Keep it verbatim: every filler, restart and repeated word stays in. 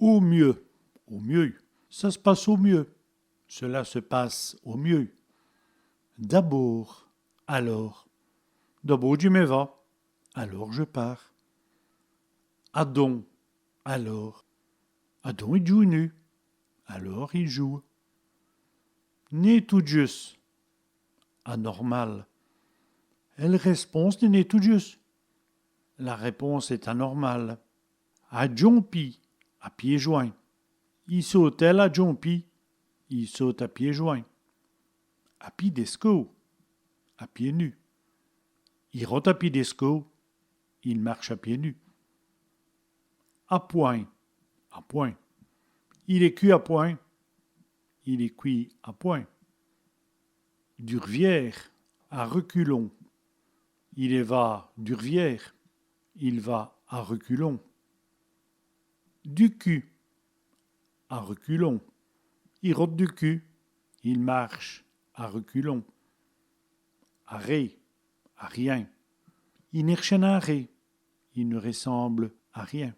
Au mieûs, au mieux. Ça se passe au mieux. Cela se passe au mieux. D'abôrd, alors. D'abôrd dji m'è va. Alors je pars. Adon, alors. Adon i djoûwenut. Alors ils jouent. Nén tout djusse. Anormal. El rèsponse n'èst nén tout djusse. La réponse est anormale. A djon-pîd, à pieds joints. I sôte èl a djon-pîd. Il saute à pieds joints. A pîd dèscaud, à pieds nus. I rote a pîd dèscaud. Il marche à pieds nus. A pwin, à point. Il èst cût a pwin. Il est cuit à point. Du r'viêr, à reculons. Il è va du r'viêr. Il va à reculons. Du cût, à reculons. I rote du cût. Il marche à reculons. A rén, à rien. I n'èrchène a rén. Il ne ressemble à rien.